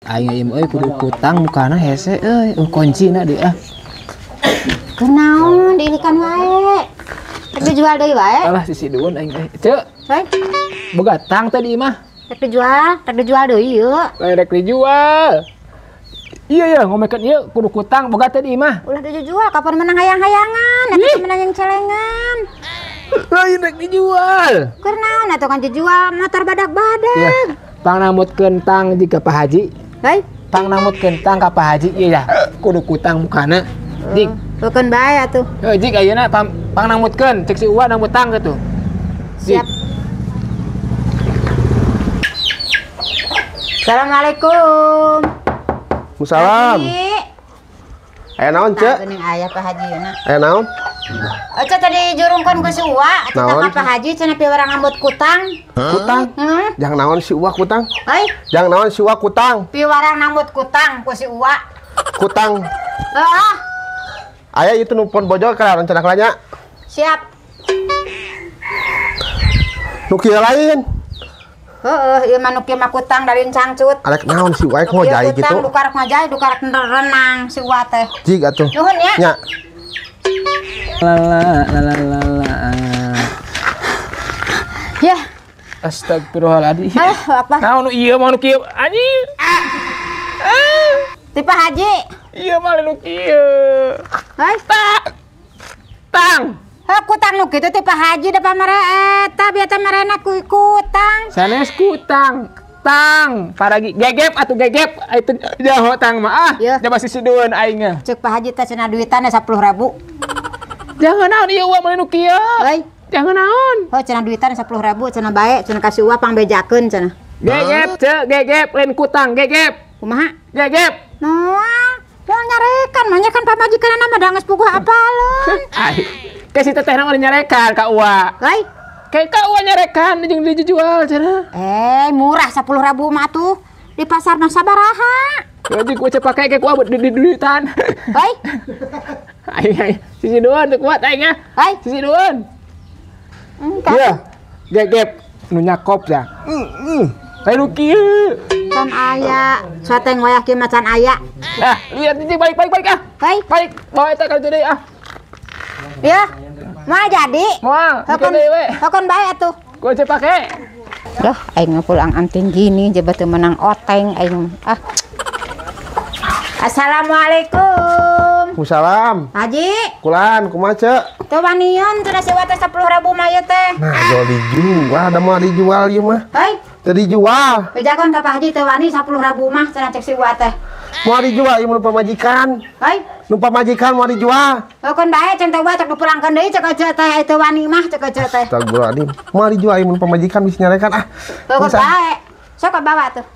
Aing ieu euy kudu kutang mukana hese euy, kuncina deui ah. Kunaon diilikan wae. Rek dijual deui wae. Alah sisi duun aing euy. Ceu. Hei. Boga tang tadi mah. Rek dijual deui ieu. Lain rek dijual. Iya ya, ngomekeun ieu kudu kutang boga teh di imah. Ulah dijual, kapan menang hayang-hayangan, atuh menang yang celengan. Lain rek dijual. Keur naon atuh kan dijual motor badak-badak. Iya. Pangnamutkeun tang jika Pak Haji. Hei, pangnamutkeun tang ka Pak Haji ieu ya, kudu kutang mukana. Jik, bukeun bae atuh. Heuh, jik ayeuna pangnamutkeun cek si Uwa namut tang kitu. Siap. Assalamualaikum. Salam. Aya naon, Cek? Geuning aya Pak Haji na. Aya naon? Oce tadi jurungkeun ku si Uwa, atuh ka Pak Haji cenah piwarang ngambut kutang. Kutang? Heeh. Jang naon si Uwa kutang? Hei. Jang naon si Uwa kutang? Piwarang nambut kutang ku si Uwa. Kutang. Heeh. Aya itu nu pon bojol ka rencana kalanya. Siap. Nu kieu lain. Heeh, ieu mah nu kieu mah kutang dari cangcut. Arek naon si Uwa ngojai kitu? Kutang dukarak ngojai, dukarak renang si Uwa teh. Jig atuh. Nuhun ya. Nya. La la la la la. Ya. Astagfirullahaladzim. Aduh, apa? Naon nu ieu mah nu kieu anjing. Ti Pak Haji. Ieu mah nu kieu. Hei. Tang. Heh, kutang nu kitu ti Pak Haji da pamere eta bieu teh merena ku kutang. Sanes kutang. Tang, paragi gegep atuh gegep itu jaho tang mah ah. Jaba sisideun aing nya. Ceuk Pak Haji teh cenah duitan 10.000. Jangan naon ieu uang mah nu kieu. Heuy. Jangan naon. Oh, cenah duitan 10.000 cenah bae cenah kasih uang pangbejakeun cenah. Gegep ceu, gegep lain kutang, gegep. Kumaha? Gegep. Moal. Moal nyarekan, mah nya kan pamajikanna mah da geus puguh apaleun. Kayak si teteh naon nyarekan ka Uwa. Heuy. Kayak ka Uwa nyarekan jeung dijual cenah. Eh, murah 10.000 mah tuh. Di pasar mah sabaraha. Jadi ku cek pake kayak kuat di duitan. Heuy. Aing aing sisi duan teu kuat aing ah. Heuy. Sisi duan. Engka. Iya. Gegep nu nyakop ya. Lain nu kieu. Can aya, sateng wayah kieu mah can aya. Nah, lihat ini balik balik balik ah. Heuy. Balik bawa eta ka ditu deui ah. Ya. Moal jadi. Moal, Hokon hokon bae atuh. Ku cek pake. Loh, aing mah pulang anting gini jaba teu menang oteng aing. Ah. Assalamualaikum. Waalaikumsalam. Haji. Kulan, kumaha ceu? Teu wanian cenah si Uwa teh 10.000 mah ieu teh. Nah, jual dijual, da moal dijual ieu mah. Hei. Teu dijual. Bejakeun ka Pak Haji teu wani 10.000 mah cenah cek si Uwa teh. Moal dijual ieu mah nu pamajikan. Hei. Nu pamajikan moal dijual. Heukeun bae cenah teh Uwa cek dipulangkeun deui cek aja teh teu wani mah cek aja teh. Astagfirullahaladzim. Moal dijual ieu mah nu pamajikan bisa nyarekan ah. Heukeun bae. Sok bawa tuh.